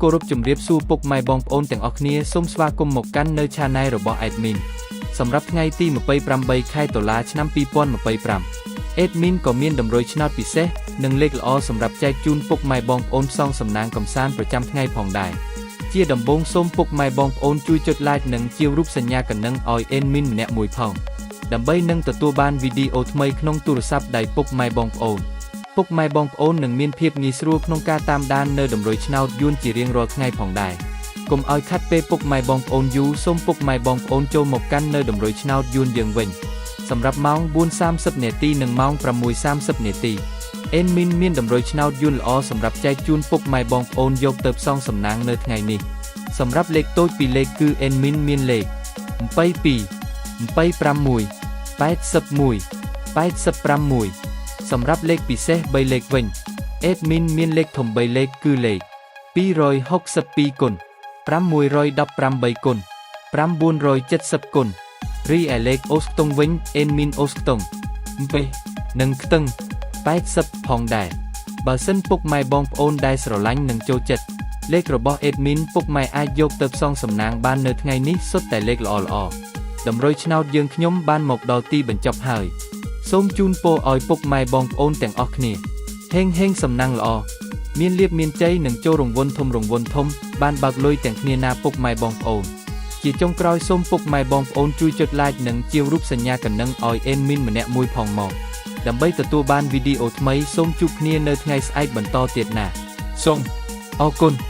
គោរពជម្រាបសួរពុកម៉ែបងប្អូនទាំងអស់គ្នាសូមស្វាគមន៍មកកាន់នៅ Channel របស់ Admin សម្រាប់ថ្ងៃទី28ខែតុលាឆ្នាំ2025 Admin ក៏មានតម្រុយឆ្នោតពិសេសនិងលេខល្អសម្រាប់ចែកជូនពុកម៉ែបងប្អូនផ្សងសំណាងកំសាន្តប្រចាំថ្ងៃផងដែរជាដំបូងសូមពុកម៉ែបងប្អូនជួយចុច Like និងជាវរូបសញ្ញាកណ្ដឹងឲ្យ Admin ម្នាក់មួយផងដើម្បីនឹងទទួលបានវីដេអូថ្មីក្នុងទូរស័ព្ទដៃពុកម៉ែបងប្អូន ពុកម៉ែបងប្អូននឹងមានភាពងាយស្រួលក្នុងការតាមដាននៅតម្រុយឆ្នោតយួនជារៀងរាល់ថ្ងៃផងដែរកុំឲ្យខាត់ពេលពុកម៉ែបងប្អូនយូរសូមពុកម៉ែបងប្អូនចូលមកកាន់នៅតម្រុយឆ្នោតយួនយើងវិញសម្រាប់ម៉ោង4:30នាទីនិងម៉ោង6:30នាទី Admin មានតម្រុយឆ្នោតយួនល្អសម្រាប់ចែកជូនពុកម៉ែបងប្អូនយកទៅផ្សងសំណាងនៅថ្ងៃនេះសម្រាប់លេខតូចពីរលេខគឺ Admin មានលេខ22 261 81 86សម្រាប់លេខពិសេស3លេខវិញ Admin មានលេខធំ3លេខគឺលេខ262គុណ618គុណ970គុណរីឯលេខអូស្ខ្ទង់វិញ Admin អូស្ខ្ទង់ពេនិងខ្ទឹង80ផងដែរបើសិនពុកម៉ែបងប្អូនដែលស្រឡាញ់និងចូលចិត្តលេខរបស់ Admin ពុកម៉ែអាចយកទៅផ្សងសំណាងបាននៅថ្ងៃនេះសុទ្ធតែលេខល្អៗតម្រុយឆ្នោតយើងខ្ញុំបានមកដល់ទីបញ្ចប់ហើយ សូមជូនពរឲ្យពុកម៉ែបងប្អូនទាំងអស់គ្នាហេងហេងសំណាងល្អមានលៀបមានជ័យនិងចូលរង្វន់ធំរង្វន់ធំបានបើកលុយទាំងគ្នាណាពុកម៉ែបងប្អូនជាចុងក្រោយសូមពុកម៉ែបងប្អូនជួយចុច Like និងជាវរូបសញ្ញាកណ្ដឹងឲ្យ Admin ម្នាក់មួយផងមកដើម្បីទទួលបានវីដេអូថ្មីសូមជួបគ្នានៅថ្ងៃស្អែកបន្តទៀតណាសូមអរគុណ។